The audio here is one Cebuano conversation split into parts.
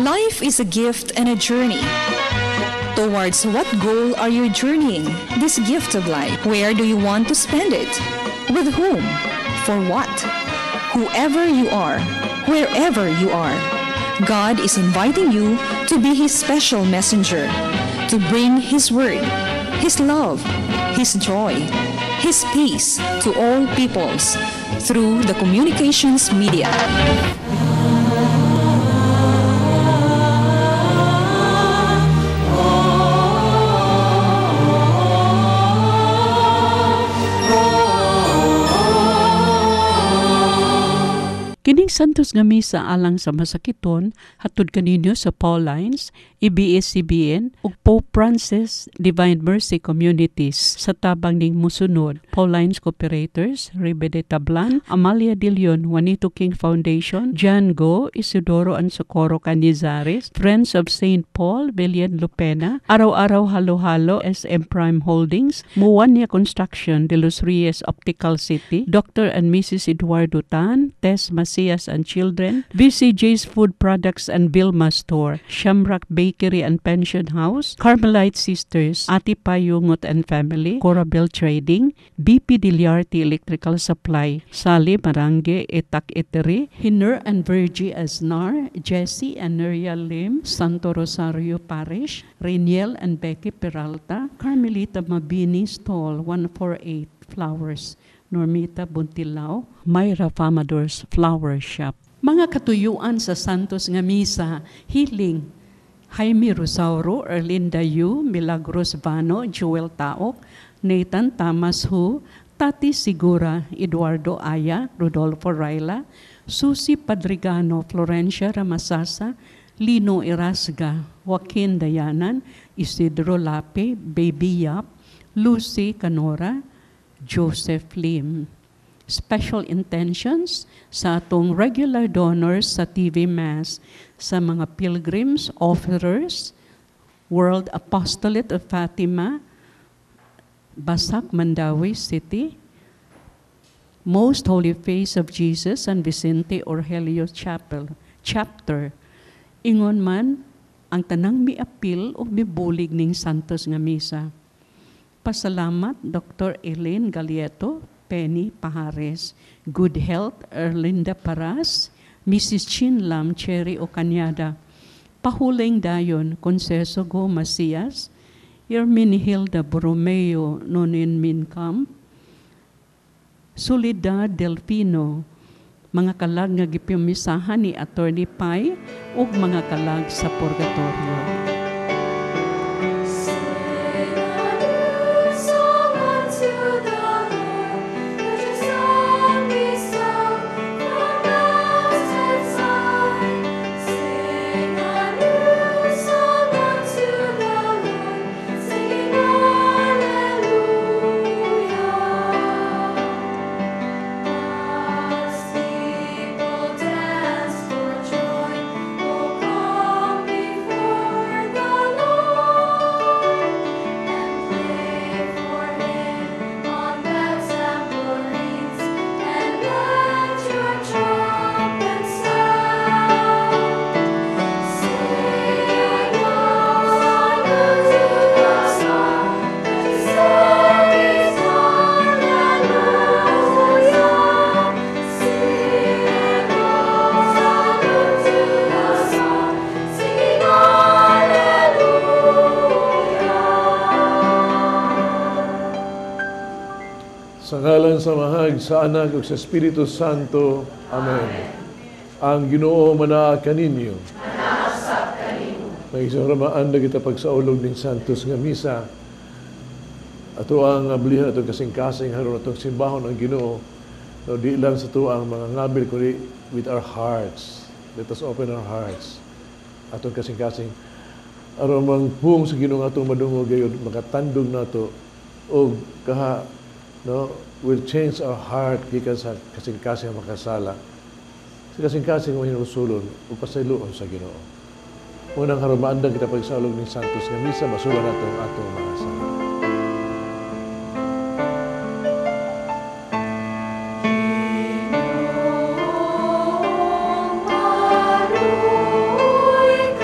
Life is a gift and a journey. Towards what goal are you journeying this gift of life? Where do you want to spend it? With whom? For what? Whoever you are, wherever you are, God is inviting you to be His special messenger, to bring His word, His love, His joy, His peace to all peoples through the communications media. Kining Santos nga Misa alang sa masakiton hatod kaninyo sa Paulines, ABS-CBN ug Pope Francis Divine Mercy Communities sa tabang ning musunod: Paulines Cooperators, Ribe de Tablan, Amalia de Leon, Juanito King Foundation, John Go, Isidoro and Socorro Canizares, Friends of St. Paul, Villian Lupena, Araw-Araw Halo-Halo, SM Prime Holdings, Muwania Construction, De Los Reyes Optical City, Dr. and Mrs. Eduardo Tan, Tess Macias and Children, VCJ's Food Products and Vilma Store, Shamrock Bakery and Pension House, Carmelite Sisters, Ati Payungot and Family, Corabel Trading, BP Diliarte Electrical Supply, Sally Marange, Etak Etere, Hiner and Virgie Aznar, Jesse and Nuria Lim, Santo Rosario Parish, Rainiel and Becky Peralta, Carmelita Mabini Stall, 148 Flowers, Normita Buntilao, Myra Famador's Flower Shop. Mga katuyuan sa Santos nga Misa, healing, Jaime Rosauro, Erlinda Yu, Milagros Vano, Joel Taok, Nathan Thomas Hu, Tati Sigura, Eduardo Aya, Rodolfo Raila, Susie Padrigano, Florencia Ramasasa, Lino Irasga, Joaquin Dayanan, Isidro Lape, Baby Yap, Lucy Canora, Joseph Lim. Special intentions sa atong regular donors sa TV Mass, sa mga pilgrims, offerers, World Apostolate of Fatima, Basak, Mandaue City, Most Holy Face of Jesus and Vicente Orgelio Chapel, Chapter. Ingon man, ang tanang miapil o mibulig ning Santos nga Misa. Pasalamat, Dr. Elaine Galieto, Penny Pajares, Good Health, Erlinda Paras, Mrs. Chin Lam, Cherry Ocanyada, Pahuling Dayon, Conceso Go Macias, Herminihilda Borromeo, Nonin Mincamp, Soledad Delfino, mga kalag nga gipimisahan ni Attorney Pai ug mga kalag sa Purgatorio. Sa ngalan sa Amahag, sa Anak ug sa Espiritu Santo. Amen. Ang Ginoo manaa kaninyo. Manaasap kanimo. May kita pagsaulog ning Santos nga Misa. Ato ang ablihan atong kasing-kasing haron atong simbahon ang Ginoo. No, di lang sa ato ang mga ngabil kundi with our hearts. Let us open our hearts. Atong kasing-kasing aron mang puong sa Ginoo atong madungog gayud makatandog nato og kaha no will change our heart gikan sa kasing-kasing makasala. Sa kasing-kasing mahinulsulon ug pasayloon sa Ginoo. Unang haron maandang kita pagsaulog ning Santos nga Misa, basulan nato ang atong mga sala. Maruy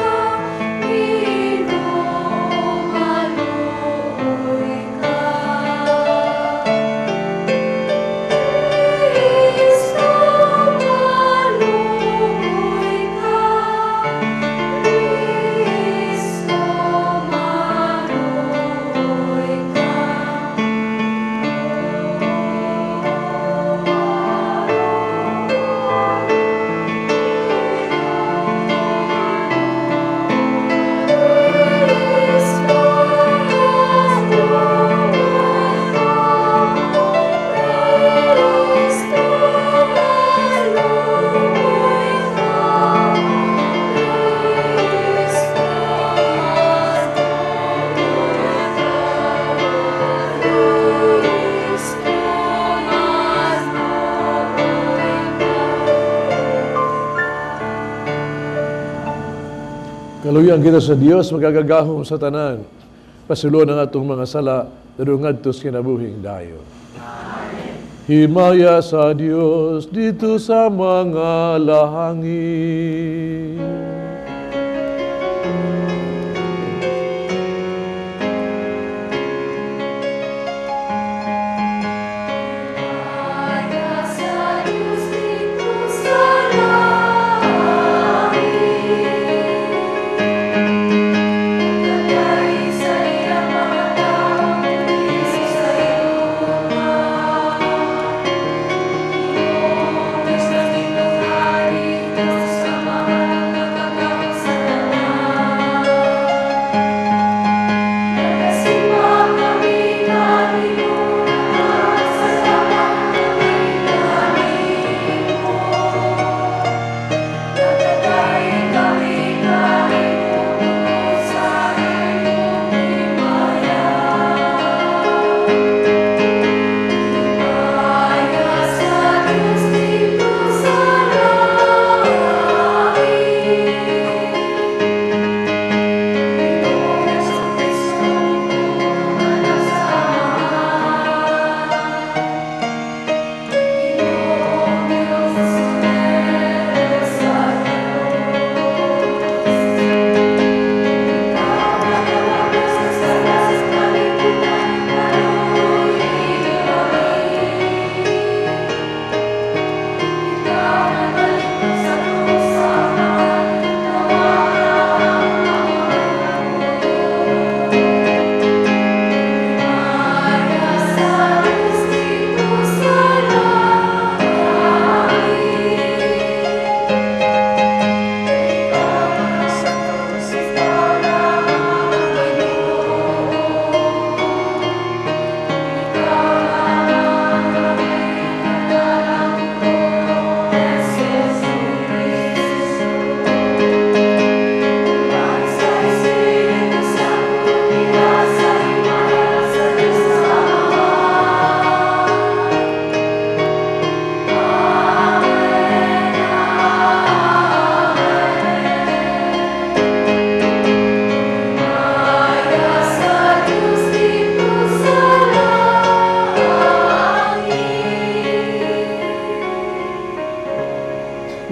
Kaluyan kita sa Dios, magagagahom sa tanan. Pasulon ang atong mga sala, ngadto sa kinabuhing dayon. Amen. Himaya sa Dios dito sa mga lahangin.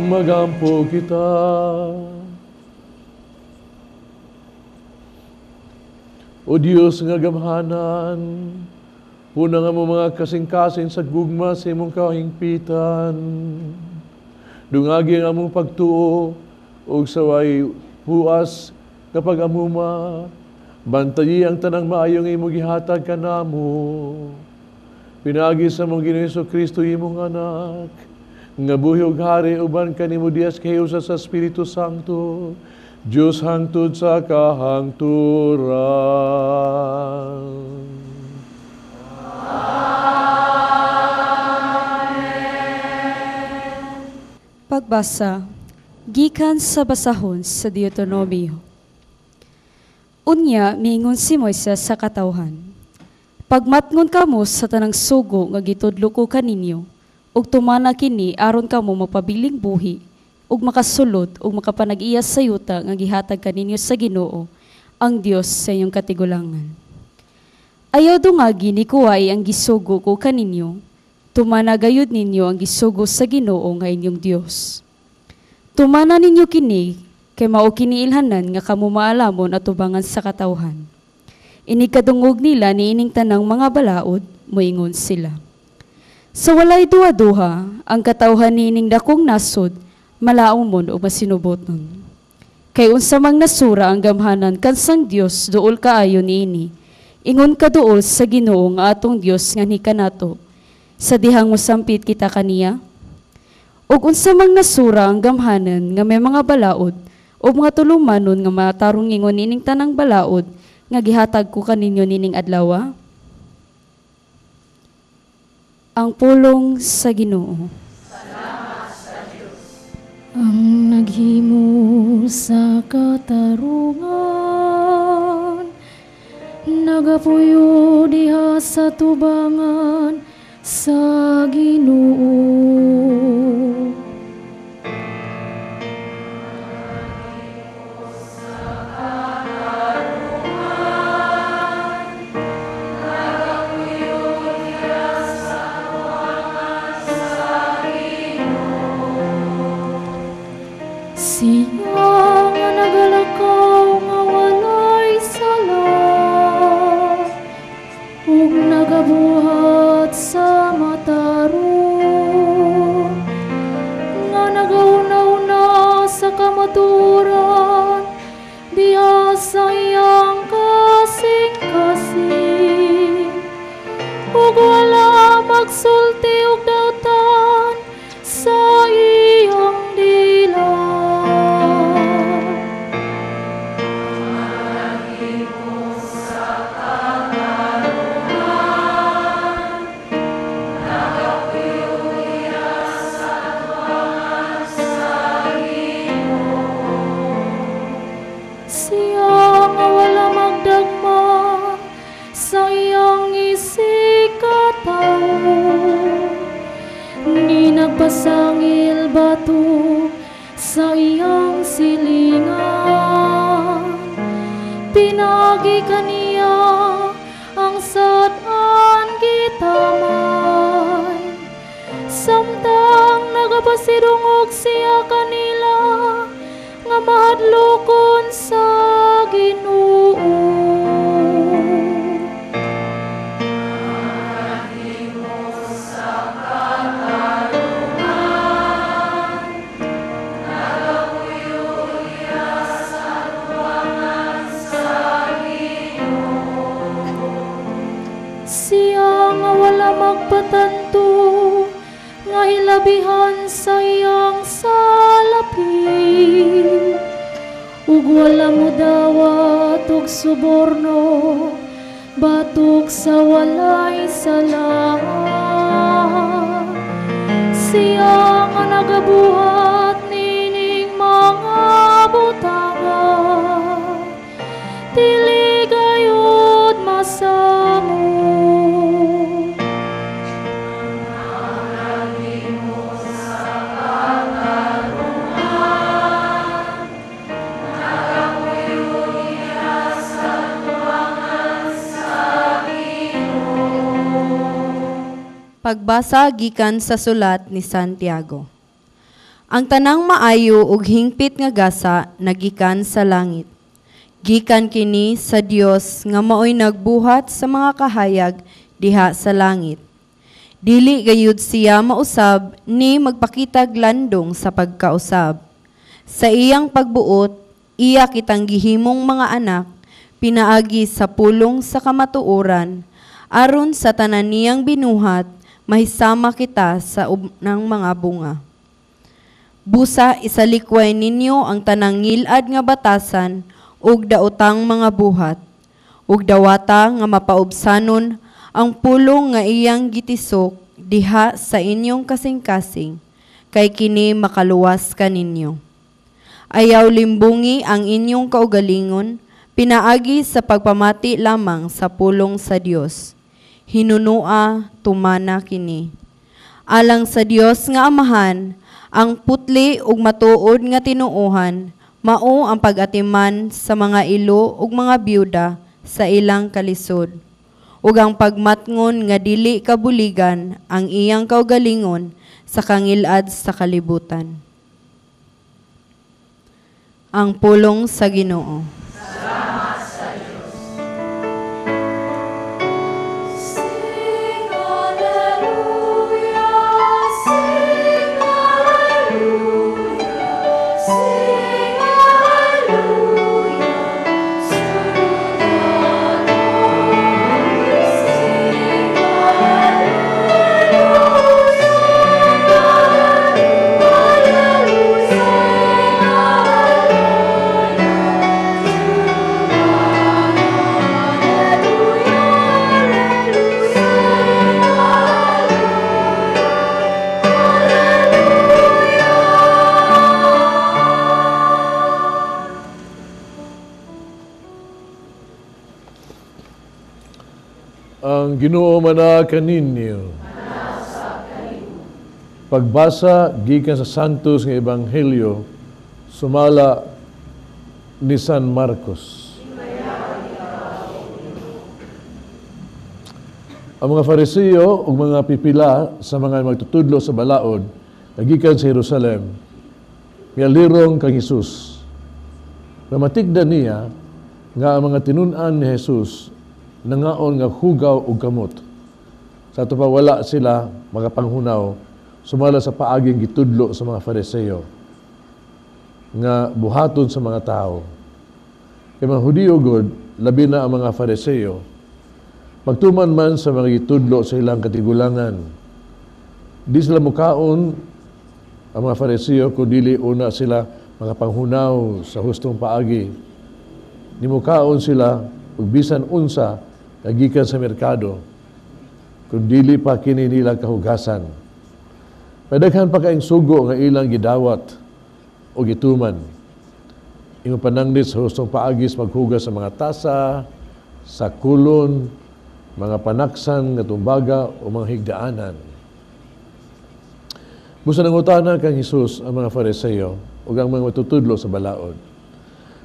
Magampo kita. O Diyos nga gamhanan, puna nga mo mga kasing-kasing sa gugma sa imong kahingpitan. Dungagi ang among pagtuo og saway huas kapag amuma, bantayi ang tanang maayong imong gihatag kanamo. Pinaagi sa mong Ginoong Hesukristo imong anak, nga buhi og hari uban kanimo dias kahiusa sa Espiritu Santo, Dios hangtod sa kahangturan. Amen. Pagbasa gikan sa basahon sa Deuteronomio. Unya miingon si Moises sa katawhan, pagmatngon kamo sa tanang sugo nga gitudlo ko kaninyo, ug tumana kini aron kamo magpabiling buhi ug makasulod ug makapanag-iya sa yuta nga gihatag kaninyo sa Ginoo ang Dios sa inyong katigulangan. Ayaw dungagi ni kuway ang gisugo ko kaninyo, tumana gayud ninyo ang gisugo sa Ginoo nga inyong Dios. Tumana ninyo kini kay mao kini ilhanan nga kamo maalamon at tubangan sa katawhan. Inig kadungog nila niining tanang mga balaod, moingon sila. Sa walay duha-duha, ang katawhan niining dakong nasod, malaumon o masinuboton. Kay unsa mang nasura ang gamhanan kansang Dios duol kaayo niini, ingon kaduol sa Ginoo nga atong Dios nga ni kanato, sa dihang mosampit kita kaniya. Ug unsa mang nasura ang gamhanan nga may mga balaod o mga tulumanon nga matarong ingon niining tanang balaod nga gihatag ko kaninyo nining adlawa? Ang pulong sa Ginoo. Salamat sa Dios. Ang naghimo sa katarungan, nagapuyo diha sa tubangan sa Ginoo. Siya nga nagalakaw nga walay sala ug nagabuhat sa matarong, nga nagauna-una sa kamatuoran diha sa iyang kasing-kasing, ug wala magsulti og dautan sa iyang dila. Siya nga wala magdagma sa iyang isigkatawo, ni nagpasangil batok sa iyang silingan. Pinagi kaniya ang sad-an gitamay, samtang nagapasidungog siya kanila nga mahadlokon sa Ginoo. Siya nga wala magpatanto nga hilabihan sa iyang salapi, ug wala modawat og suborno batok sa walay sala. Siya nga nagabuhat nining mga butanga, dili gayud masamot. Pagbasa gikan sa sulat ni Santiago. Ang tanang maayo ug hingpit nga gasa nagikan sa langit. Gikan kini sa Dios nga maoy nagbuhat sa mga kahayag diha sa langit. Dili gayud siya mausab ni magpakitag landong sa pagkausab. Sa iyang pagbuot, iya kitang gihimong mga anak, pinaagi sa pulong sa kamatuoran, aron sa tanan niyang binuhat, mahisama kita sa unang mga bunga. Busa isalikway ninyo ang tanang ngilad nga batasan ug daotang mga buhat, ug dawata nga mapaubsanon ang pulong nga iyang gitisok diha sa inyong kasing-kasing, kay kini makaluwas kaninyo. Ayaw limbungi ang inyong kaugalingon, pinaagi sa pagpamati lamang sa pulong sa Dios. Hinunua tumana kini. Alang sa Dios nga Amahan, ang putli ug matuod nga tinuohan, mao ang pag-atiman sa mga ilo ug mga byuda sa ilang kalisod, ug ang pagmatngon nga dili kabuligan ang iyang kaugalingon sa kangilad sa kalibutan. Ang pulong sa Ginoo. Salamat sa Dios. Sing hallelujah, sing hallelujah, sing hallelujah, to the Lord. Sing hallelujah, hallelujah, sing hallelujah to the Lord. Hallelujah, hallelujah, sing hallelujah, hallelujah. Ang Ginoo mana kaninyo. Pagbasa gikan sa Santos nga Ebanghelyo sumala ni San Marcos. Ang mga Fariseo ug mga pipila sa mga magtutudlo sa balaod nagikan sa Jerusalem. Mialirong kang Hesus. Namatigda niya nga ang mga tinun-an ni Jesus nangaon nga hugaw og kamot. Sa ato pa wala sila makapanghunaw sumala sa paaging gitudlo sa mga Fariseo nga buhaton sa mga tao. Kay mga Hudiyo god, labi na ang mga Fariseo, magtuman man sa mga gitudlo sa ilang katigulangan. Di sila mukaon ang mga Fariseo kung dili una sila mga panghunaw sa hustong paagi. Nimukaon sila ug bisan unsa gikan sa merkado kung dili pa kini nila kahugasan. Padaghan pa kaing sugo nga ilang gidawat o gituman. Ingon pananglit sa hustong paagi sa maghugas sa mga tasa, sa kulon, mga panaksan nga tumbaga o mga higdaanan. Busa nangutana kang Hesus ang mga Fariseo ug ang mga matutudlo sa balaod.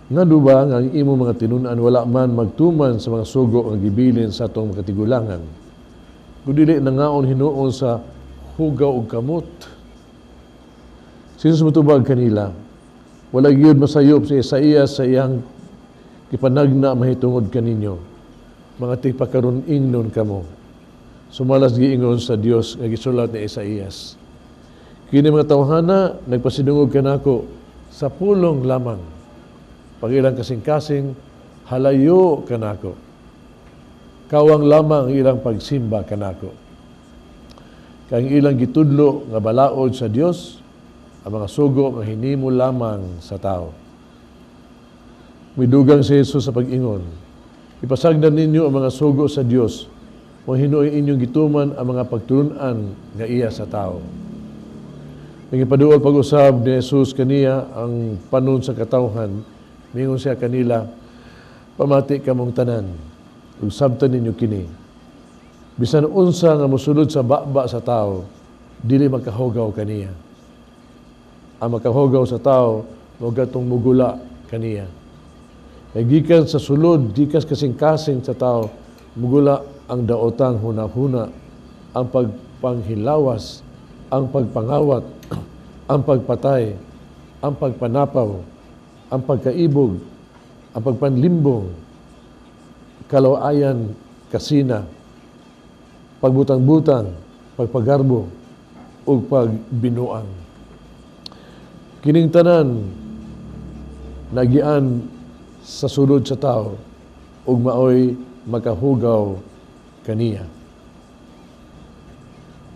Ngano ba nga ang imong mga tinun-an wala man magtuman sa mga sugo nga gibilin sa atong katigulangan? Kung dili nangaon hinuon sa hugaw ug kamot. Si Jesus motubag kanila, wala gyud masayop si Isaías sa iyang gipanagna mahitungod kaninyo. Mga tigpakaron ingnon kamo. Sumalas giingon sa Dios nga gisulat ni Isaías. Kini mga tawhana nagpasidungog kanako sa pulong lamang. Pag ilang kasing-kasing, halayo kanako. Kawang lamang ang ilang pagsimba kanako. Kang ilang gitudlo nga balaod sa Dios, ang mga sugo nga hinimo lamang sa tao. Midugang si Jesus sa pag-ingon, ipasagdan ninyo ang mga sugo sa Dios, mo hinuoy inyong gituman ang mga pagtulun-an nga iya sa tao. Nagipaduol pag-usab ni Jesus kaniya ang panon sa katawhan, mingon siya kanila, pamati kamong tanan, ug sabtan ninyo kini. Bisan unsa nga mosulod sa baba sa tao, dili makahugaw kaniya. Ang makahugaw sa tao, mao gatong mugula kaniya. Kay gikan sa sulod, gikan kasing-kasing sa tao, mugula ang daotang hunahuna, ang pagpanghilawas, ang pagpangawat, ang pagpatay, ang pagpanapaw, ang pagkaibog, ang pagpanlimbong, kalawayan, kasina, pagbutang-butang, pagpagarbo, ug pagbinuang. Kining tanan nagian sa sulod sa tao ug maoy makahugaw kaniya.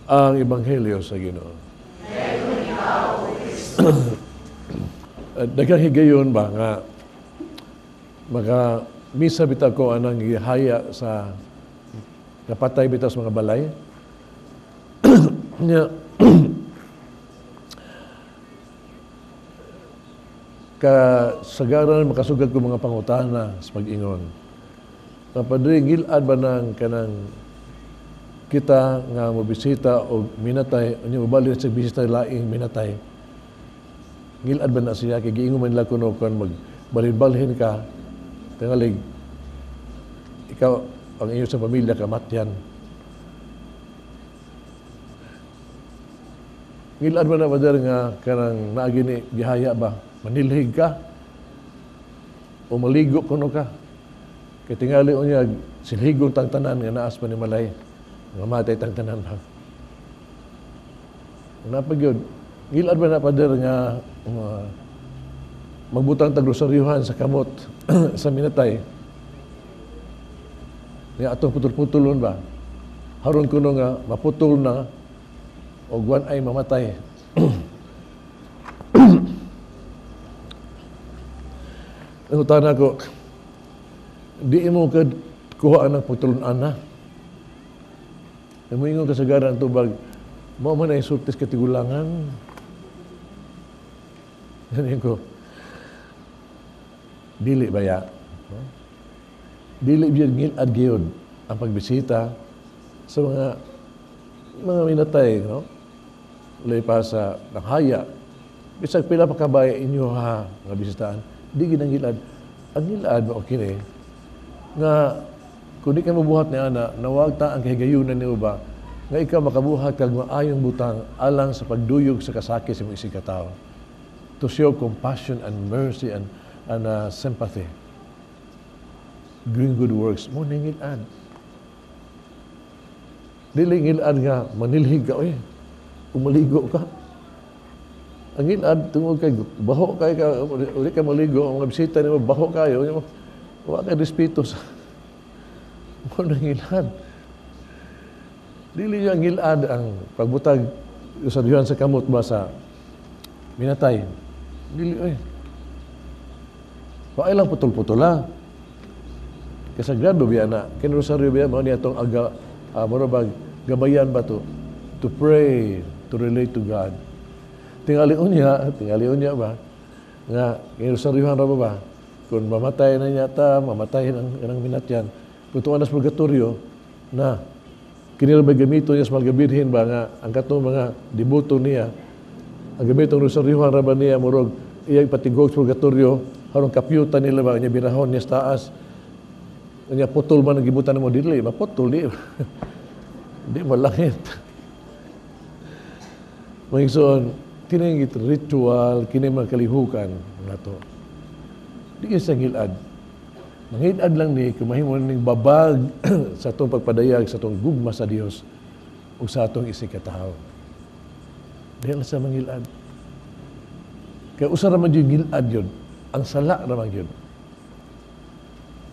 Ang Ebanghelyo sa Ginoo. Daghang higayon ba nga maka misa bitaw ko anang gihaya sa napatay bitaw sa mga balay. Nya kasagaran makasugat ko mga pangutana sa pag-ingon. Na padre, ngilad ba nang kanang kita nga mobisita o minatay, unya mobali sa bisita laing minatay. Ngilad ba na siya kay giingon man nila kuno kon magbalhin-balhin ka tingalig ikaw ang iyo sa pamilya kamatyan. Ngilad ba na brother nga kanang naagi ni gihaya ba manilhig ka o maligo kuno ka kay tingali unya silhigon tang tanan nga naas pa ni malay mamatay tang tanan ba. Napag yun, ngilad ba na pader nga magbutang tag rosaryuhan sa kamot sa minatay nga atong putol-putulon ba haron kuno nga maputol na og wan ay mamatay. Nangutana ko, di mo kad kuha ang pagtulunan na. Namuingon kasagaran tubag, mao man ay sultis katigulangan. Ganyan ko, dili baya. No? Dili biyag ngilad gayud ang pagbisita sa mga minatay, no? Lay pa sa nanghaya. Bisag pila pa kabaya inyo ha nga bisitahan, di gid ang ngilad. Ang ngilad mao kini nga kung di ka mabuhat ni ana, nawag ta ang kahigayunan ni uba nga ikaw makabuhat kag maayong butang alang sa pagduyog sa kasakit sa imong isig katao. To show compassion and mercy and sympathy. Doing good works, mao ning ngil-ad. Dili ngil-ad nga manilhig ka, oy. Umaligo ka. Ang ngil-ad, tungod kay baho kay ka, uli ka maligo, ang mga bisita nimo baho kayo, wa kay respeto sa mao nang ngil-ad. Dili yung ngil-ad ang pagbutag sa diyan sa kamot ba sa minatay. Dili oy. Wa lang putol-putol ha. Kasagrado biya na. Kini rosaryo biya mao niya atong aga mura bag gabayan ba to pray, to relate to God. Tingali unya ba nga kini rosaryohan ra ba ba kung mamatay na niya ta, mamatay ng minatyan, kung tuwa na sa purgatorio, na kini ra ba gamito niya sa mga birhen ba nga ang katong mga deboto niya, ang gamitong rosaryohan ra ba niya murog iyang patigog sa purgatorio, harong kapyutan nila ba niya birahon niya sa taas, niya putol man ang gibutan mo dili, maputol di. Di malangit. Mga igsoon, kini ritual, kini mga kalihukan nato. Di sa ngil-ad. Mangilad lang ni kung mahimo ning babag sa atong pagpadayag sa atong gugma sa Dios ug sa atong isigkatawo. Di lang sa mangilad. Kaya usa ra man jud ngilad yun, ang sala ra man yun.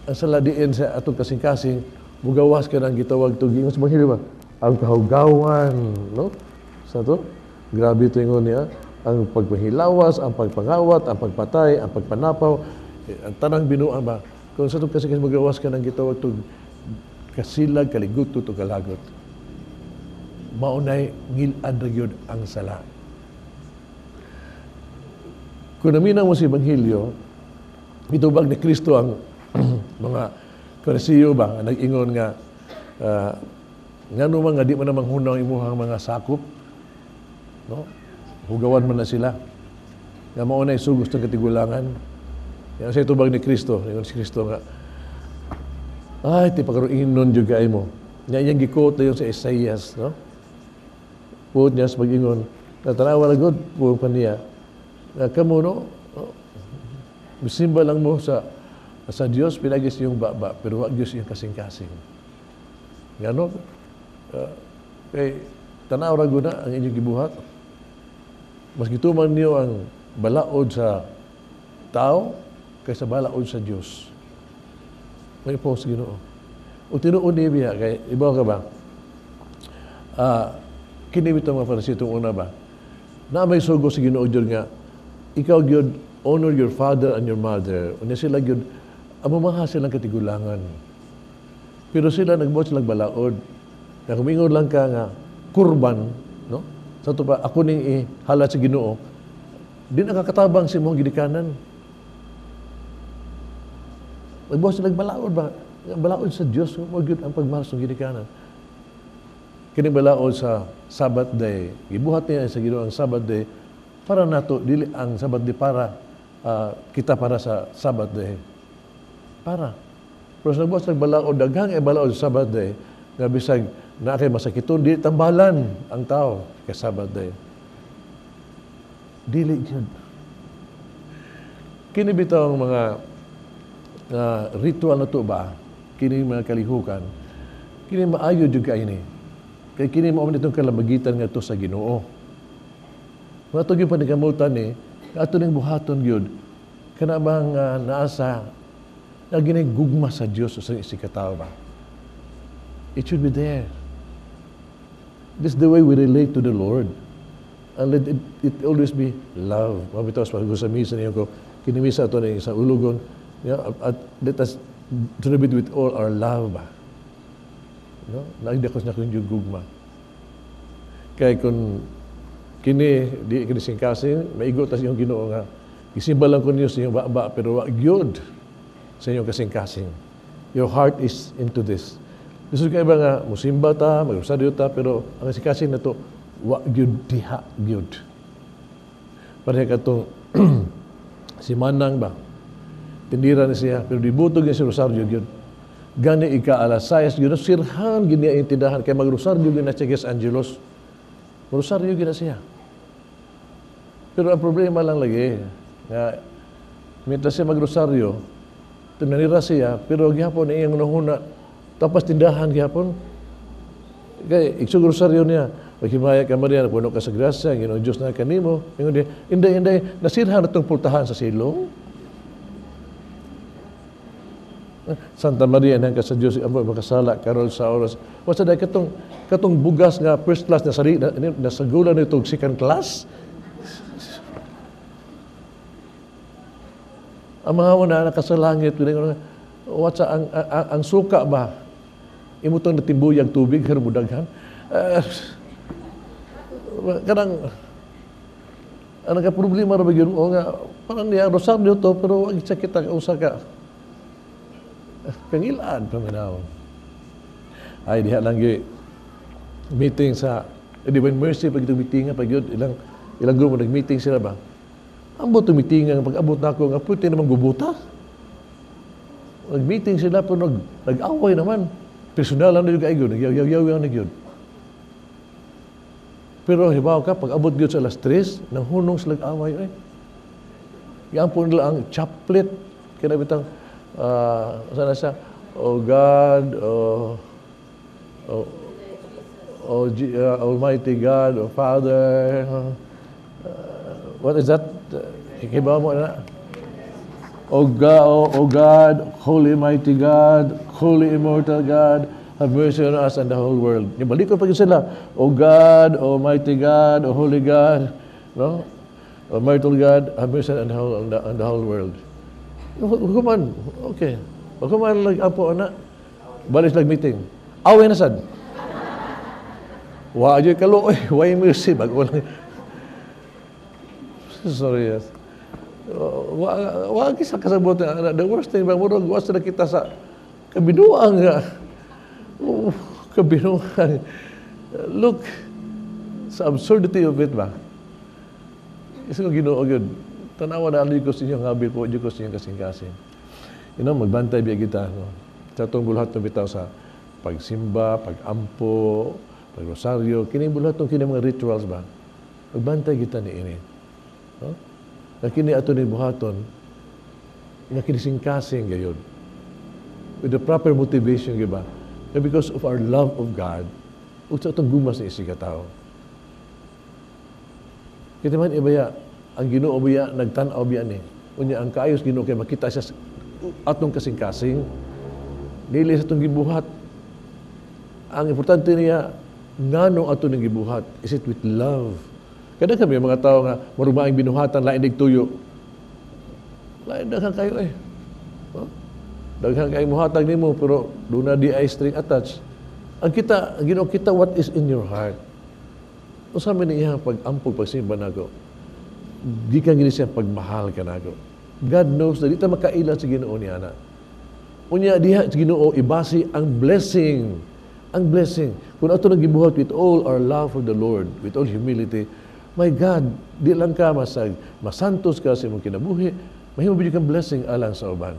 Ang sala diin sa atong kasing-kasing, mugawas ka ng gitawag to giingon sa Ebanghelyo ba? Ang kahugawan, no? Sa to, grabe ito ingon niya, ang pagpahilawas, ang pagpangawat, ang pagpatay, ang pagpanapaw, eh, ang tanang binuang ba? Kung sa itong kasing magawas ka ng gitawag to kasilag, kaliguto, to kalagot. Maunay ngilad ra gyud ang sala. Kung naminaw mo sa Ebanghelyo, itubag ni Kristo ang mga Parisiyo ba, nga nag-ingon nga, ngano man nga di man na manghunaw imuhang mga sakop, no? Hugawan man na sila. Nga mao na sugos ng katigulangan. Yan sa itubag ni Kristo, ingon si Kristo nga, ay, ti pagkaroon jud kay mo. Nga iyang gi-quote na yun sa Isaias, no? Puot niya sa pag-ingon, natanawa na gud, puot pa niya, nga kamo, no, oh, misimba lang mo sa Dios, pinagis yung baba, pero wag Dios yung kasing-kasing. Nga no, kay tanaw ra gud na ang inyong gibuhat. Mas gituman niyo ang balaod sa tao kaysa balaod sa Dios. May po sa Ginoo. O tinuod niya biya, kay ibaw ka ba? Kini bitong mga Pariseo itong una ba? Na may sugo sa Ginoo gyud nga ikaw gyud honor your father and your mother. Unya sila gyud amo silang katigulangan. Pero sila nagbuhat silang balaod. Na kumingon lang ka nga kurban, no? Sa to pa ako ning ihalat sa Ginoo. Di nakakatabang sa imong gidikanan. Nagbuhat silang balaod ba? Ang balaod sa Dios, mao gyud ang pagmahal sa gidikanan. Kini balaod sa Sabbath day. Gibuhat niya sa Ginoo ang Sabbath day para nato dili ang Sabbath day para kita para sa Sabbath day. Para. Pero sa nagbuhat silang balaod, daghang ay balaod sa Sabbath day, nga bisag na kay masakiton, di tambalan ang tao kay Sabbath day. Dili gyud. Kini bitaw ang mga ritual na to ba, kini mga kalihukan, kini maayo jud kay ini. Kay kini mao man itong kalabagitan nga to sa Ginoo. Mga ato gyud panikamutan ni, ato ning buhaton gyud kana bang naa sa na ginigugma sa Dios sa isigkatawo ba? It should be there. This is the way we relate to the Lord. And let it always be love. Mabitaw sa sa misa niyo ko, kinimisa ato ni sa ulugon, yeah, at let us celebrate with all our love ba. No? Naigda ko sa akong gugma. Kay kung kini di kini singkasing, maigo tas iyong Ginoo nga gisimba lang ko niyo sa iyong baba pero wa gyud sa inyong kasing-kasing. Your heart is into this. Gusto kay ba nga musimba ta, magrosaryo ta, pero ang kasing-kasing na to wa gyud diha gyud. Pareha katong si Manang ba? Tindira ni siya, pero dibutog niya si Rosario gyud. Gani ika alas 6 gyud sirhan gyud niya yung tindahan kay magrosaryo gyud na siya kay Angelos. Rosaryo gyud na siya. Pero ang problema lang lagi, nga, mientras siya magrosaryo, tunanira siya, pero gihapon iyang hunahuna, tapas tindahan gihapon. Kay, igsug rosaryo niya, "Maghimaya ka Maria, puno ka sa grasya, Ginoong Diyos na kanimo." Ingon diya, "Inday, inday, nasirhan na itong pultahan sa silong." "Santa Maria, inahan ka sa Diyos, amo makasala, karon sa oras." Wasa dahil katong bugas nga first class na sari, na, nasagula na itong second class. Ang mga una nakasalangit, what's ang suka ba? Imo tong natibuyag tubig, hermudaghan. Kanang, ang nagka-problema ra ba yun? O nga, parang niya, rosaryo to, pero wag siya kita usa ka. Kangilaan paminaw. Ay, diha lang gyud meeting sa Divine Mercy, pag itong meeting nga, pag yun, ilang grupo nag-meeting sila ba? Ambot itong meeting nga, pag-abot na ako, nga pwede naman gubuta. Nag-meeting sila, pero nag-away naman. Personal lang na yung kaigo, nagyaw-yaw-yaw na yun. Pero hibaw ka, pag-abot yun sa alas 3, nang hunong sila away. Eh. Yan po nila ang chaplet. Kaya bitang, sana siya, "Oh God, oh, Almighty God, oh Father," what is that? Hibaw mo na. "Oh God, oh God, Holy Mighty God, Holy Immortal God, have mercy on us and the whole world." Yung balik ko pa sila, "Oh God, oh Mighty God, oh Holy God, no? Oh Immortal God, have mercy on the whole world." Hukuman, okay. Hukuman lang apo ana. Balik lang meeting. Away na sad. Wa jud kalo oy, why mercy bago lang. Sorry, yes. Wa kisa kasabot na the worst thing ba murag wa sa kita sa kabinuang nga. Oh, kabinuang. Look sa absurdity of it ba. Isa ko Ginoo gyud. Tanawa na ali ko sa inyong habil po, ko sa inyong kasing-kasing. Magbantay biya kita, no? Sa atong buhat bitaw sa pagsimba, pagampo, pagrosaryo, kini buhat kini mga rituals ba? Magbantay kita ni ini. No? Na kini ato ni buhaton, nga kinisingkasing gayod. With the proper motivation, di ba? Na because of our love of God, ug sa atong gumas ni isig tao. Kita man ibaya, ang Ginoo biya nagtan-aw biya ni. Unya ang kaayos Ginoo kay makita siya atong kasing-kasing dili sa atong gibuhat. Ang importante niya ngano ato ning gibuhat? Is it with love? Kada kami mga tao nga marumaing binuhatan lain dig tuyo. Lain daghan kayo eh. Huh? Daghan kayo muhatag nimo pero duna di ay string attached. Ang kita, ang Ginoo kita what is in your heart. Unsa man iyang pag-ampog pagsimba nako? Gikan gini siya pagmahal kanako. God knows na di ta makaila sa Ginoo niya na. Unya diha sa Ginoo ibasi ang blessing. Ang blessing. Kung ato nang gibuhat with all our love for the Lord, with all humility, my God, di lang ka masag masantos ka sa imong kinabuhi, mahimo gyud kang blessing alang sa uban.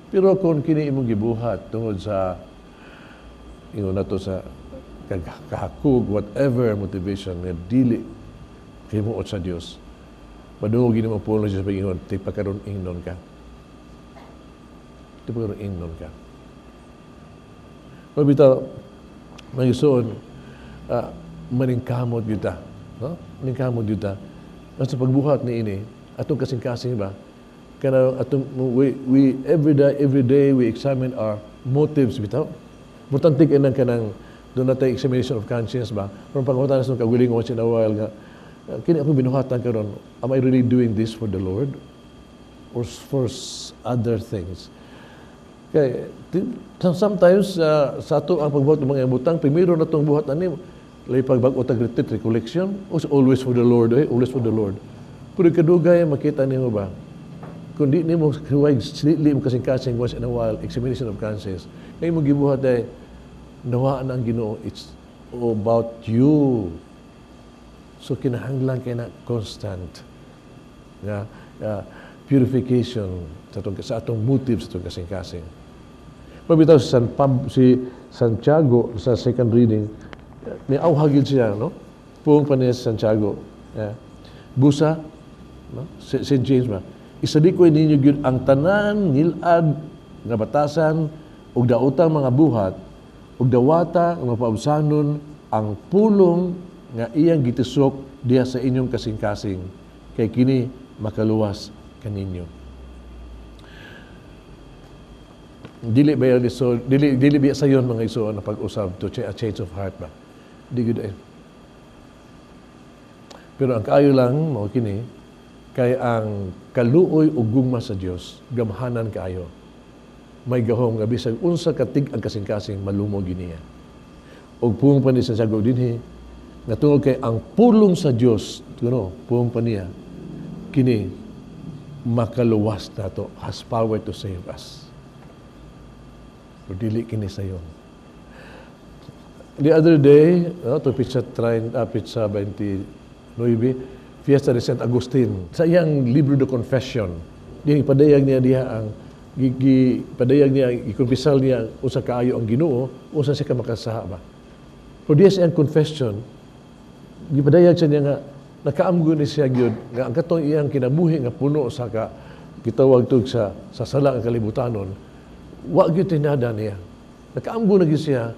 Pero kung kini imong gibuhat tungod sa ingon nato sa kahakog, whatever motivation nga dili himuot sa Dios, madungog gini mo puno sa pag-ingon, ti pagkaroon ingnon ka. Ti pagkaroon ingnon ka. Mabitaw, magisuon, maningkamot gyud ta. No? Maningkamot gyud ta. Sa pagbuhat ni ini, atong kasing-kasing ba, kana atong, we every day we examine our motives bitaw. Importante kay nang kanang doon natay examination of conscience ba. Pero pangutan sa kaguling once in a while nga, kini akong binuhatan karon, am I really doing this for the Lord or for other things? Kay sometimes sa ato ang pagbuhat ng mga butang, primero na tong buhat ani, lay pagbag-o tag retreat recollection, always for the Lord, eh, always for the Lord. Pero kadugay makita nimo ba, kung di nimo huwag dili mo kasing-kasing once in a while examination of conscience, kay mo gibuhat ay nawa na ang Ginoo, it's about you. So kinahanglan kay na constant nga purification sa atong motives, sa atong kasing-kasing. Mabitaw si si Santiago sa second reading, ni awhagil siya, no? Puong pa niya si Santiago. Yeah. Busa, no? St. James ba? Isalikoy ninyo gyud ang tanan ngilad nga batasan ug daotang mga buhat ug dawata nga mapaubsanon ang pulong nga iyang gitisok diha sa inyong kasing-kasing kay kini makaluwas kaninyo. Dili ba so dili ba sayon mga igsoon na pag-usab to a change of heart ba? Di gyud eh. Pero ang kaayo lang mao kini kay ang kaluoy ug gugma sa Dios gamhanan kaayo. May gahom nga bisag unsa katig ang kasing-kasing malumog niya. Ug pulong pa ni Santiago dinhi nga tungod kay ang pulong sa Dios, kuno pulong pa niya kini makaluwas nato, has power to save us. Pero dili kini sayon. The other day, no, to pizza pizza 29, Fiesta de Saint Agustin. Sa iyang libro de confession, dinhi padayag niya diha ang padayag niya ikumpisal niya usa kaayo ang Ginoo, usa siya ka makasaha ba. Pero diha sa iyang confession, gipadayag siya niya nga nakaamgo ni siya gyud nga ang katong iyang kinabuhi nga puno sa ka gitawag tug sa sala ang kalibutanon, wa gyud tinada niya. Nakaamgo na gyud siya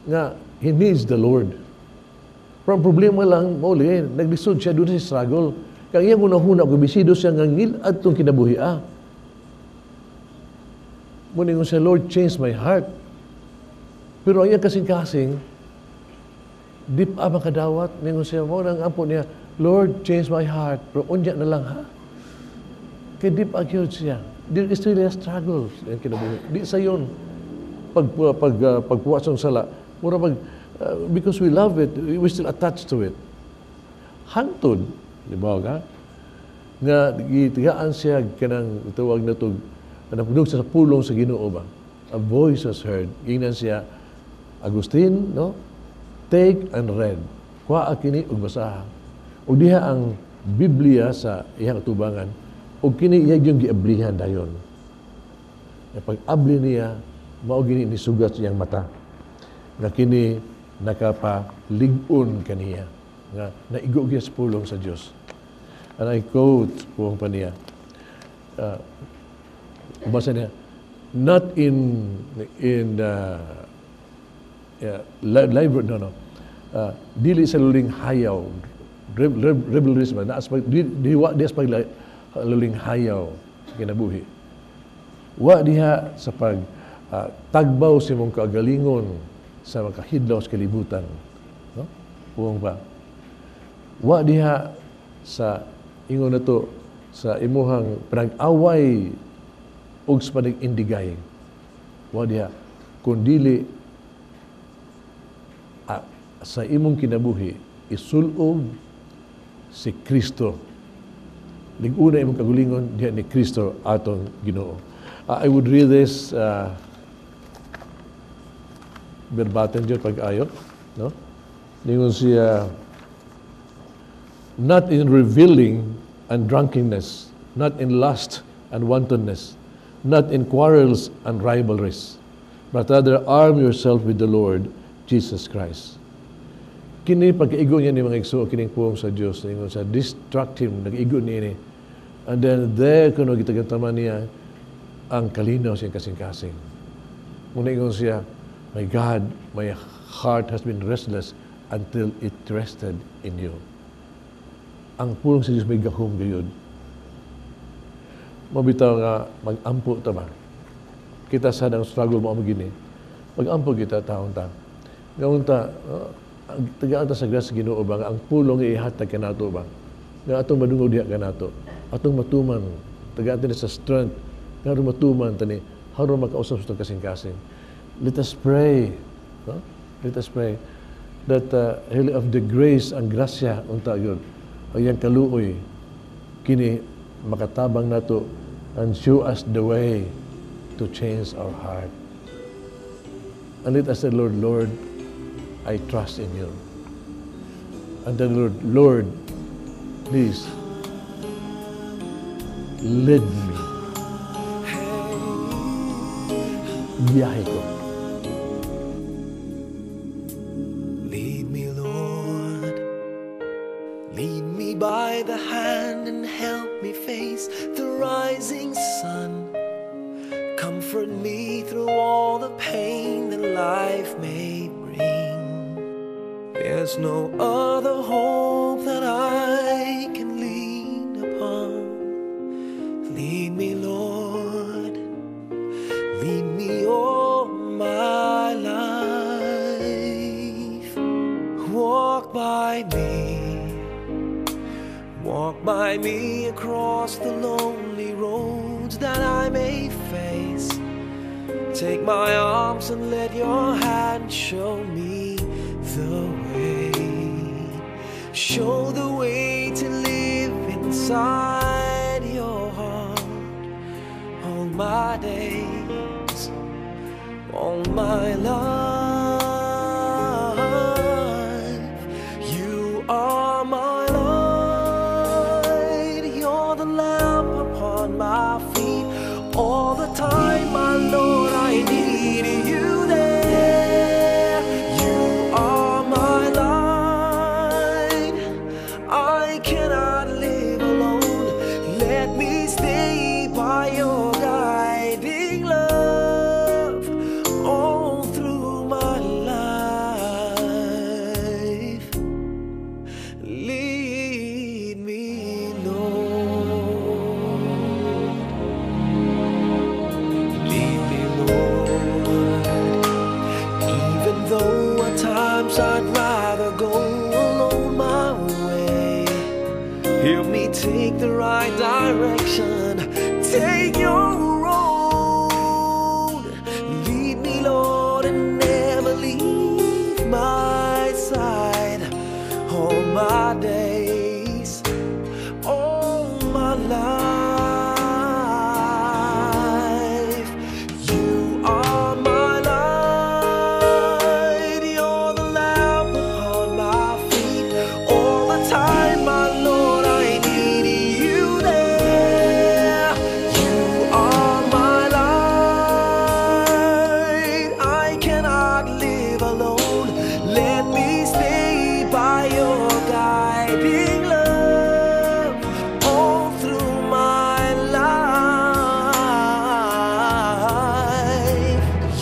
nga he needs the Lord. Pero ang problema lang, mauli, naglisod siya doon sa struggle. Kaya iyang unahuna, kung bisido siya nga ngilad tong kinabuhi, ah. Muna siya, Lord, change my heart. Pero ang iyang kasing-kasing, di pa makadawat. Ningon siya, mo nang ampo niya, Lord, change my heart. Pero unya na lang, ha? Kaya di pa gyud siya. There is really a struggle sa iyang kinabuhi. Di sa yun, pagpuwas ng sala, mura pag, because we love it, we still attached to it. Hangtod, di ba ka? Nga, gitigaan siya kanang tawag na ito, napudog sa pulong sa Ginoo ba? A voice was heard. Ingnan siya, Agustin, no? Take and read. Kuha kini ug basaha. Ug diha ang Biblia sa iyang atubangan, ug kini iya yung giablihan dayon. Pag-abli niya, mao gini nisugat iyang mata. Nga kini nakapalig-on kaniya. Nga naigo gyud sa pulong sa Dios. And I quote pulong pa niya. Basa niya, not in library, no. Dili sa luling hayaw, rebellism, na aspag, di aspag luling hayaw sa kinabuhi. Wa diha sa pag tagbaw sa imong kaagalingon sa makahidlaw sa kalibutan, no? Uwang pa. Wa diha sa ingon nato sa imuhang panag-away ug sa panig-indigay. Wa diha kundili sa imong kinabuhi isulob si Kristo. Lig-una imong kagulingon diha ni Kristo atong Ginoo. I would read this verbatim dyan pag-ayo, no? Ningon siya, not in revealing and drunkenness, not in lust and wantonness, not in quarrels and rivalries, but rather arm yourself with the Lord Jesus Christ. Kini pagkaigo niya ni mga igsoon, kining puong sa Dios, ningon sa distract him, nag-igo niya ni. And then there, kuno gitagantaman niya ang kalinaw siyang kasing-kasing. Muna ingon siya, my God, my heart has been restless until it rested in you. Ang pulong sa Diyos may gahom gayud. Mabitaw nga, mag-ampo ta ba? Kita sa ang struggle mo ang gini. Mag-ampo kita, taon ta. Ngayon ta, tagaan ta sa grace Ginoo ba nga ang pulong ihatag kanato ba? Nga atong madungog diha kanato. Atong matuman, tagaan ta sa strength, nga atong matuman tani, haron makausap sa kasing-kasing. Let us pray, no? Let us pray that really of the grace ang grasya unta yun, ang iyang kaluoy kini makatabang nato and show us the way to change our heart. And let us say, Lord, Lord, I trust in you. And then, Lord, Lord, please lead me. Biyahe ko. Lead me, Lord. Lead me by the hand. face the rising sun. Comfort me through all the pain that life may bring. There's no other hope that I can lean upon. Lead me, Lord. Lead me all my life. Walk by me. Walk by me across the lonely roads that I may face. Take my arms and let your hand show me the way. Show the way to live inside your heart all my days, all my life. You are my light, you're the lamp upon my feet. All the time, my Lord, I need you there. You are my light. I cannot live alone. Let me stay by your guiding love all through my life. Lead me, Lord. Lead me, Lord. Even though at times I'd rather go alone my way. Help me take the right direction. Take your road. Lead me, Lord, and never leave my side. All my days, all my life. You are my light. You're the lamp upon my feet. All the time, my Lord, I need you there. You are my light. I cannot live alone. Let me stay by your guiding love all through my life.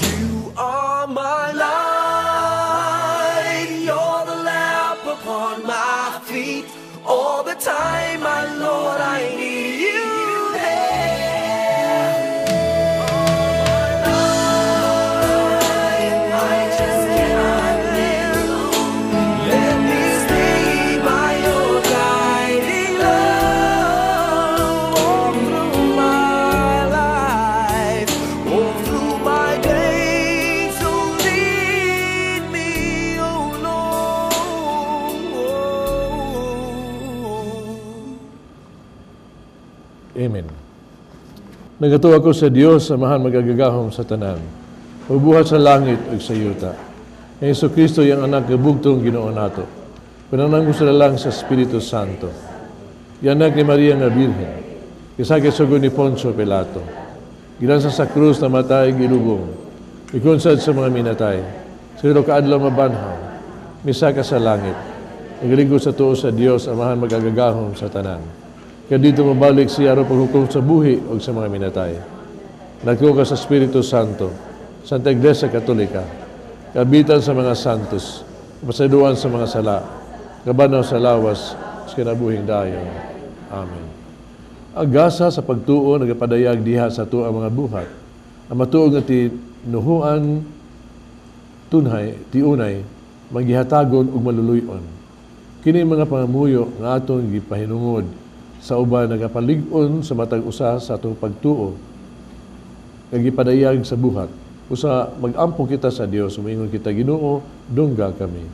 You are my light. You're the lamp upon my feet. All the time, my Lord, I need you there. I just cannot live alone. Let me stay by your guiding love all through my life, all through my days. Oh, lead me, oh Lord. Amen. Nagatuo ako sa Dios, Amahan makagagahom sa tanan. Magbuhat sa langit ug sa yuta. Ang Hesus Kristo iyang anak nga bugtong Ginoo nato. Pinanganak sa lalang sa Espiritu Santo. Gianak ni Maria nga Birhen. Gisakit sugod ni Poncio Pilato. Gilansa sa krus, namatay, gilubong. Ikunsad sa mga minatay. Sa itulo ka adlaw mabanhaw. Misaka sa langit. Nagalinggod sa tuo sa Dios, Amahan makagagahom sa tanan. Kaya dito mabalik siya aron paghukom sa buhi o sa mga minatay. Nagtuo ka sa Espiritu Santo, Santa Iglesia Katolika, kaabitan sa mga santos, kapasayloan sa mga sala, kabanhaw sa lawas, sa kinabuhing dayon. Amen. Ang gasa sa pagtuo nagapadayag diha sa ato ang mga buhat. Ang matuod nga tinuhuan tunhay, tiunay, manggihatagon ug maluluy-on. Kini mga pangamuyo nga atong gipahinungod sa uban nagapalig-on sa matag usa sa atong pagtuo nga gipadayag sa buhat. Usa mag-ampo kita sa Dios, sumingon kita, Ginoo, dungga kami.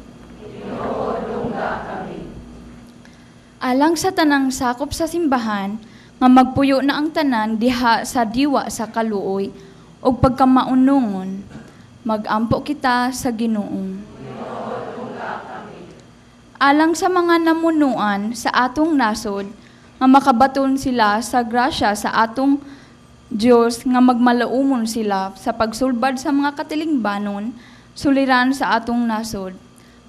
Alang sa tanang sakop sa simbahan, nga magpuyo na ang tanan diha sa diwa sa kaluoy ug pagkamaunungon, magampo kita sa Ginoo. Alang sa mga namunuan sa atong nasod, nga makabaton sila sa grasya sa atong Dios, nga magmalaumon sila sa pagsulbad sa mga katilingbanon, suliran sa atong nasod.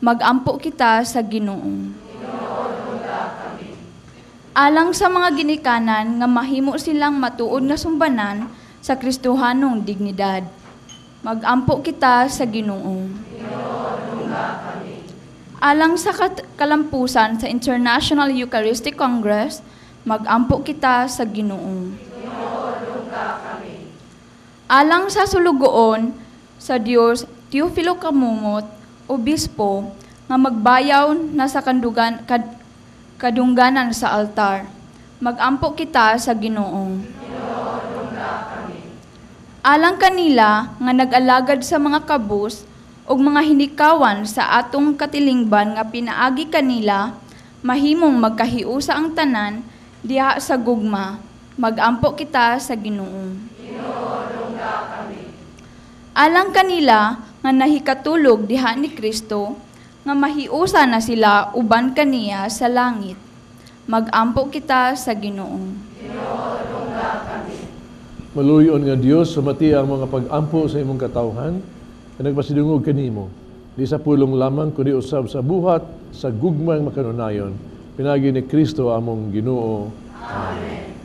Magampo kita sa Ginoo. Alang sa mga ginikanan nga mahimo silang matuod nga sumbanan sa Kristohanong dignidad. Magampo kita sa Ginoo. Alang sa kalampusan sa International Eucharistic Congress, magampo kita sa Ginoo. Alang sa sulugoon sa Dios Teofilo Camomot, Obispo, nga magbayaw na sa kadungganan sa altar. Magampo kita sa Ginoo. Alang kanila nga nag-alagad sa mga kabus ug mga hinikawan sa atong katilingban nga pinaagi kanila, mahimong magkahiusa ang tanan diha sa gugma. Magampo kita sa Ginoo. Alang kanila nga nahikatulog diha ni Kristo, nga mahiusa na sila uban kaniya sa langit. Magampo kita sa Ginoo. Maluyon nga Dios, sumati ang mga pag-ampo sa imong katawhan nga nagpasidungog kanimo. Di sa pulong lamang kundi usab sa buhat sa gugmang makanunayon. Pinaagi ni Kristo among Ginoo. Amen.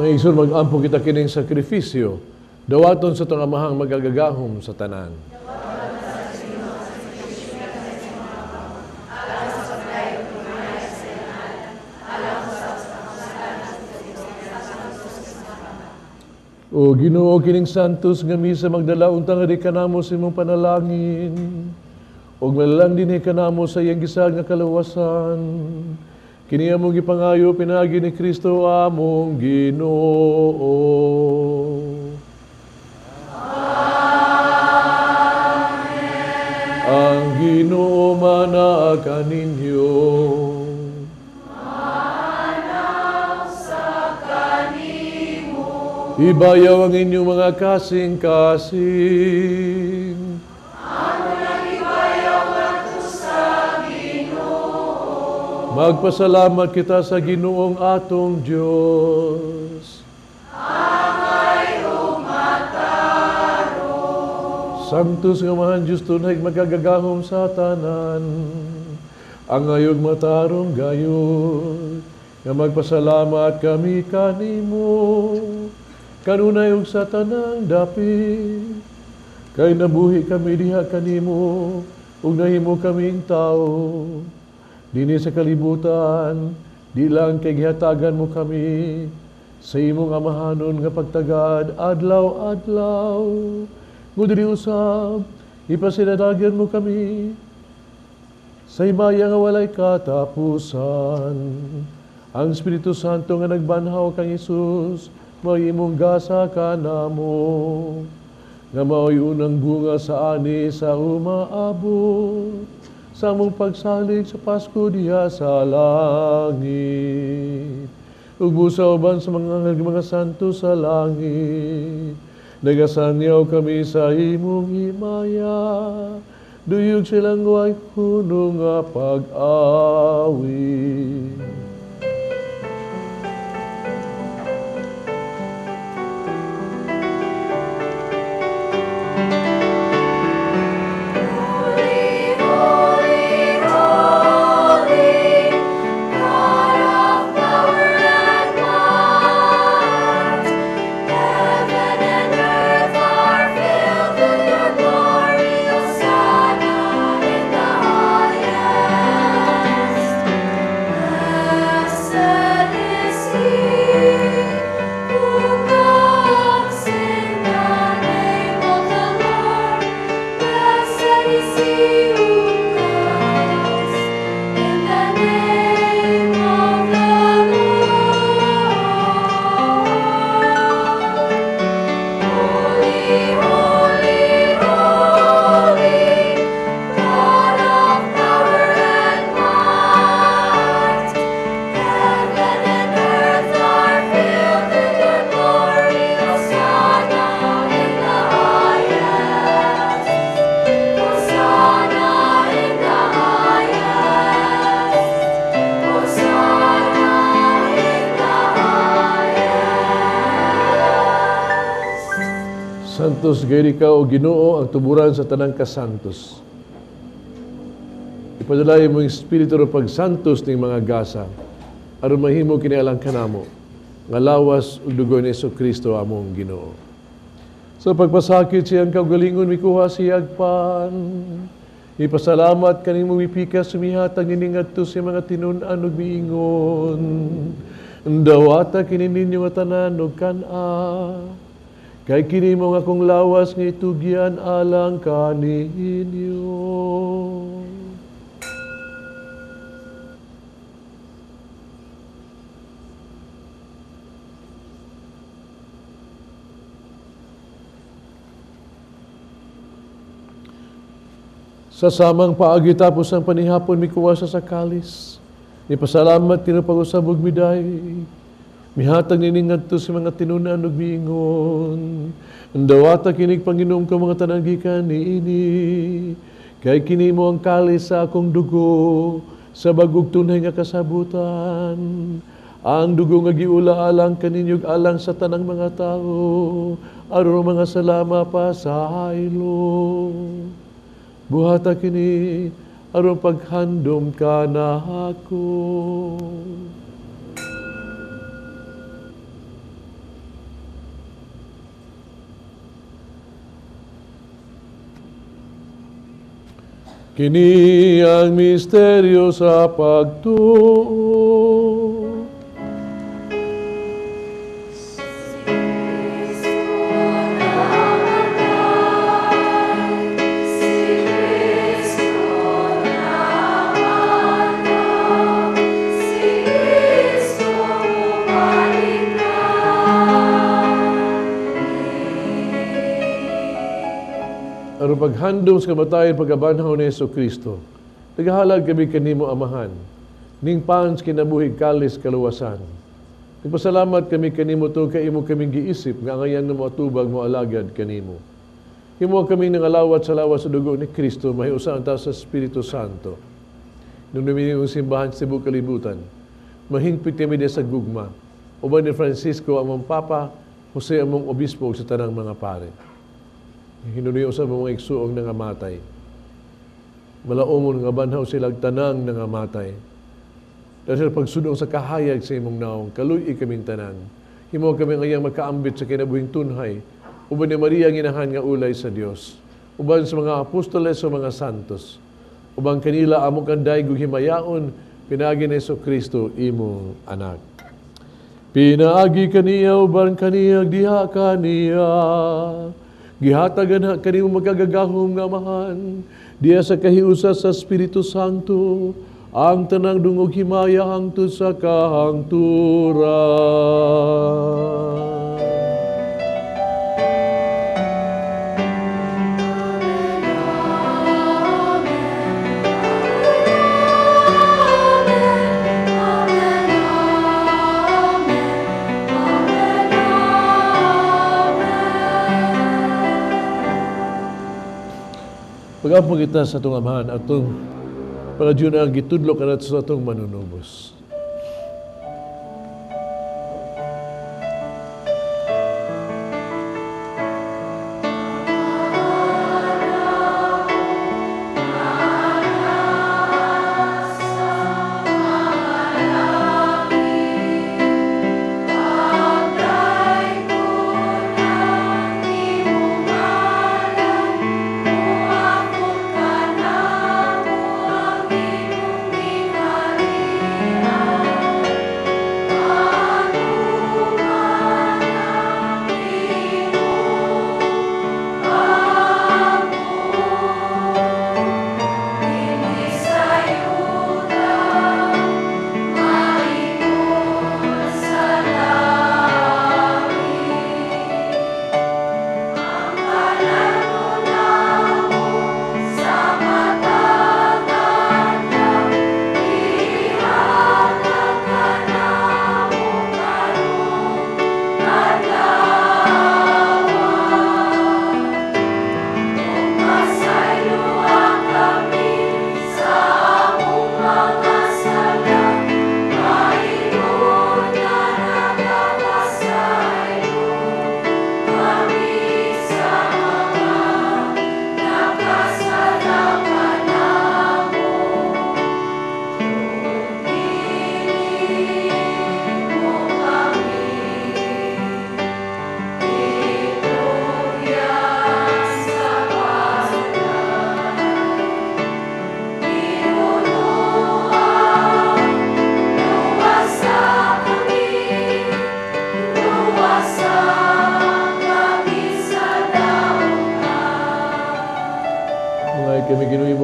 Mga igsoon, mag-ampo kita kining sakripisyo, dawaton sa itong amahang magagagahom sa tanan. O Ginoo, kining santos nga misa magdala untang nga di kanamo sa imong panalangin, ug malalang dinhi kanamo sa iyang gisag nga kalawasan. Kini among gipangayo pinaagi ni Kristo among Ginoo. Amen. Ang Ginoo manaa kaninyo. Manaw sa kanimo. Ibayaw ang inyong mga kasing-kasing. Magpasalamat kita sa Ginoong atong Diyos. Angay ug matarong. Sanctus nga Amahan Diyos tunay magagagahom sa tanan. Angay ug matarong gayud nga magpasalamat kami kanimo kanunay ug sa tanang dapit. Kay nabuhi kami diha kanimo ug nahimo kaming tawo. Dini sa kalibutan, Di lang kay gihatagan mo kami sa imong amahanon nga pagtagad adlaw-adlaw. Ngunit usab, ipasinadagan mo kami sa himaya nga walay katapusan. Ang Espiritu Santo nga nagbanhaw kang Hesus, mao'y imong gasa kanamo, nga mao'y unang bunga sa ani sa umaabot sa among pagsalig sa Pasko diha sa langit. Ug busa uban sa mga santo sa langit, nagasanyaw kami sa imong himaya, duyog silang way puno nga pag-awit. Santos gayud ikaw o Ginoo ang tuburan sa tanang kasantos. Ipadala imong espiritu ro pagsantos ning mga gasa aron mahimo kini alang kanamo nga lawas ug dugo ni Hesukristo among Ginoo. Sa pagpasakit siyang kaugalingon mikuha siyag pan. Ipasalamat kanimo mipikas sumihatag nining ngadto sa mga tinun-an ug miingon. Dawata kini ninyo nga tanan ug kan-a. Kay kini mo nga akong lawas nga itugyan alang kaninyo. Sa samang paagi tapos ang panihapon mikuha sa kalis. Ipasalamat tinupag-usab ug miday. Mihatag nining ngadto sa mga tinunan ug miingon. Dawata kinig Panginoon ko mga tanang gikan niini. Kay kini mo ang kalis sa akong dugo sa bagog tunay nga kasabutan. Ang dugo nga giula alang kaninyo alang sa tanang mga tao aron mga salama pa sa haylo. Buhata kini aron paghandom kanako. Kini ang misteryo sa pagtuo. Aron paghandom sa kamatayon pagkabanhaw ni Hesukristo, naghahalad kami kanimo Amahan, ning pans kinabuhi kalis kaluwasan. Nagpasalamat kami kanimo tungod kay imo kaming giisip nga angayan nga moatubag mo alagad kanimo. Himo kami nangalawat sa lawas sa dugo ni Kristo, mahiusa ta sa Espiritu Santo. Nung ang simbahan sa tibuok kalibutan, mahingpit kami sa gugma. Uban ni Francisco among Papa, Jose among Obispo ug sa tanang mga pare. Hinunuyo sa mga igsuong nangamatay. Malaumon nga banhaw silang tanang nangamatay. Dahil sa pagsunong sa kahayag sa imong naong, kaluy kaming tanan. Himo kami ngayang makaambit sa kinabuhing tunhay. Uban ni Maria ang inahan nga ulay sa Dios. Uban sa mga apostoles o mga santos. Uban kanila among kanday ug himayaon Pinaagi ni Hesukristo imong anak. Pinaagi kaniya uban kaniya diha kaniya. Gihatagan ha kanimo magkagagahom nga Amahan diha sa kahiusa sa Espiritu Santo ang tanang dungog himaya hangtod sa kahangturan. Pag-ampo kita sa itong Amahan, atong pangadyo na ang gitudlo kanat sa atong manunubos.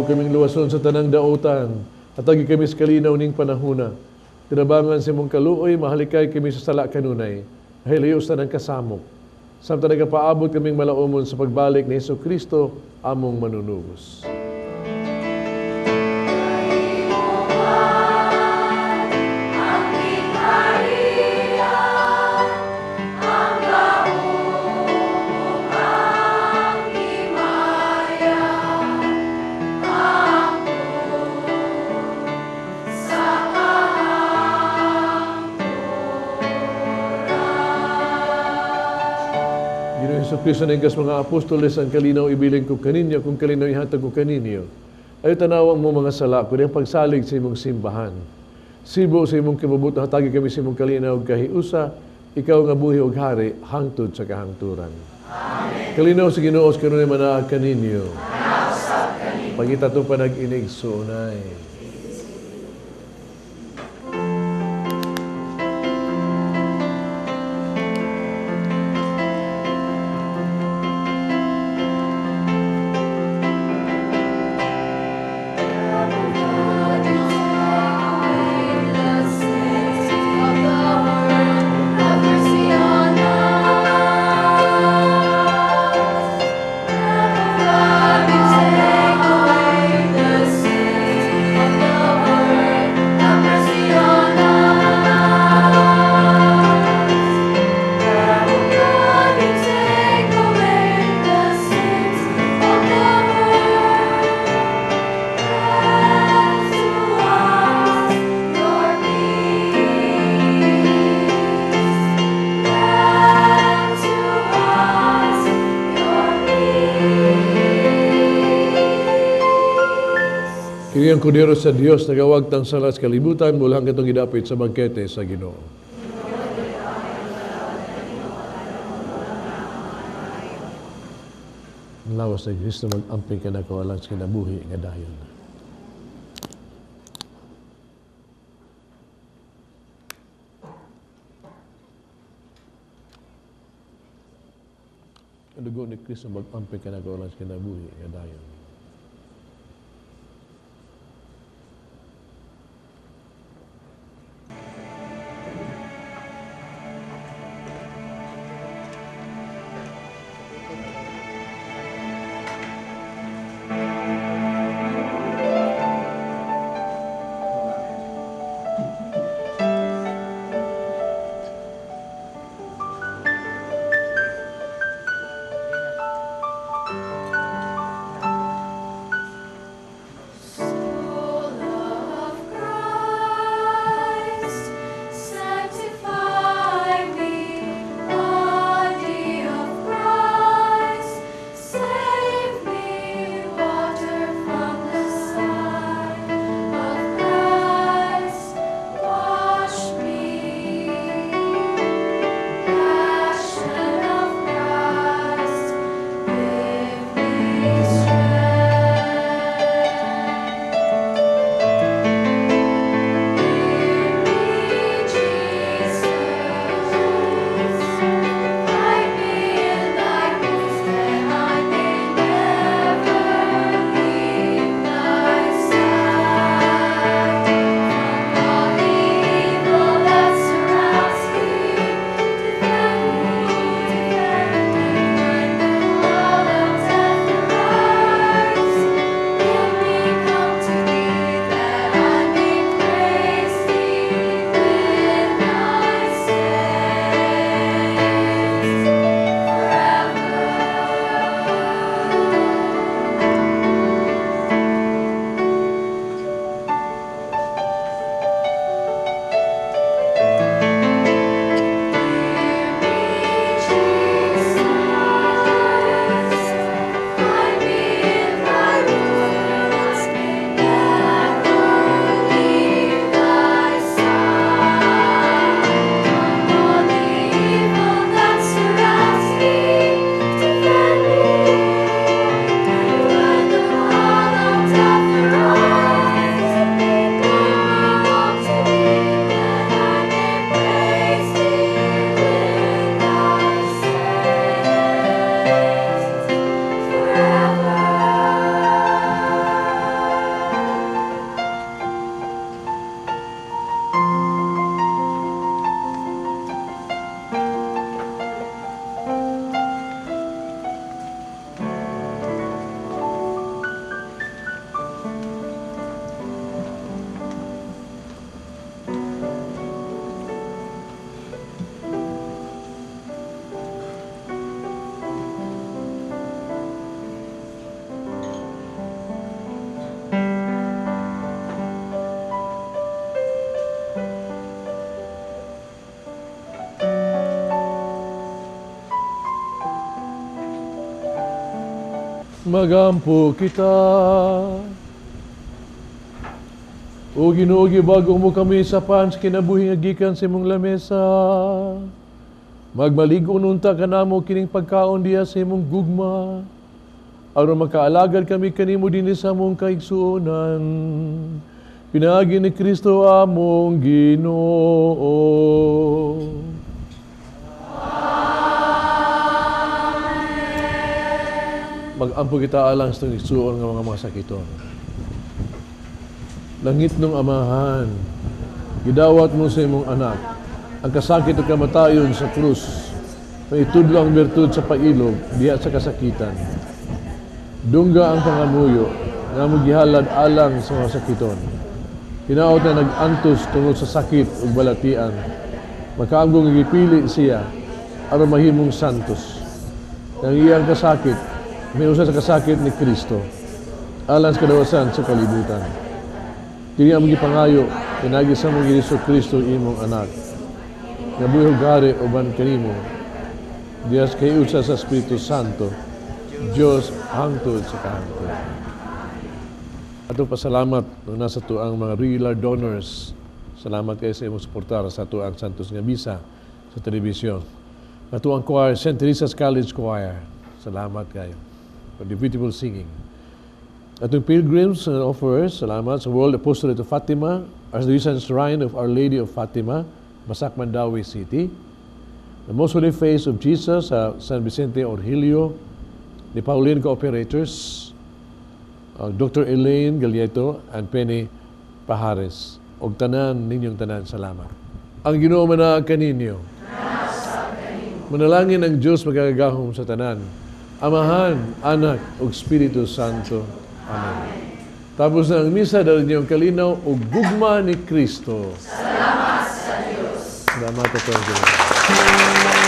Kaming luwason sa tanang dautan, atagi kami sa kalinaw ning panahuna. Tinabangan sa imong kaluoy, mahalikay kami sa sala kanunay, hilayo sa tanang kasamok. Samtang nagapaabot kaming malaumon sa pagbalik ni Hesukristo, among manunubos. Kristo na mga apostoles, ang kalinaw ibilin ko kaninyo, kung kalinaw ihatag ko kaninyo. Ay tanawang mo mga sala, kundi ang pagsalig sa imong simbahan. Sibo sa imong kibubuto, hatagi kami sa imong kalinaw kahiusa, ikaw nga buhi og hari, hangtod sa kahangturan. Amen. Kalinaw sa Ginoo kanunay manaag kaninyo. Pagita to panag-inig suunay. Kini ang kordero sa Dios nagawagtang sala sa kalibutan mula hanggang gidapit sa bangkete sa Ginoo. Ang lawas ni Kristo mag-amping ka na kawalang sa kinabuhi nga dayon. Ang dugo ni Kristo mag-amping kanagawalan sa kinabuhi nga dayon. Magampo kita. O Ginoo, gibago mo kami sa pan sa kinabuhi nga gikan sa imong lamesa. Magmaligo unta kanamo kining pagkaon diha sa imong gugma. Aron makaalagad kami kanimo dinhi sa among kaigsuonan. Pinaagi ni Kristo among Ginoo. Mag-ampo kita alang sa itong igsuon nga mga masakiton. Langit nung amahan, gidawat mo sa imong anak, ang kasakit o kamatayon sa krus, maitudlo ang birtud sa pailog, diha sa kasakitan. Dungga ang pangamuyo, nga mo gihalad alang sa mga sakiton. Hinaot na nag-antos tungod sa sakit ug balatian, makaamgong gipili siya, aron mahimong santos. Ang iyang kasakit, may usa sa kasakit ni Kristo, alang sa kadawasan sa kalibutan. Kini ang gipangayo, pinagi sa mong Hesus Kristo imong anak. Nga buhi ug hari uban kanimo, dias kay usa sa Espiritu Santo, Dios hangtod sa kahangtod. Ato pasalamat nung nasa tuang mga regular donors. Salamat kayo sa imong suportar sa tuang Santos nga Misa sa telebisyon. Ato ang choir, Saint Teresa's College Choir. Salamat kayo for the beautiful singing. Atong pilgrims and offerers, salamat sa World Apostolate of Fatima, Archdiocesan Shrine of Our Lady of Fatima, Basak, Mandaue City. The Most Holy Face of Jesus sa San Vicente Orgilio, the Pauline Cooperators, Dr. Elaine Galieto and Penny Pajares. Og tanan ninyong tanan, salamat. Ang Ginoo manaag kaninyo. Manalangin ang Diyos makagagahom sa tanan. Amahan, Anak, ug Espiritu Santo. Amen. Tapos na ang misa, dala niyo ang kalinaw ug gugma ni Kristo. Salamat sa Diyos. Salamat, Atty.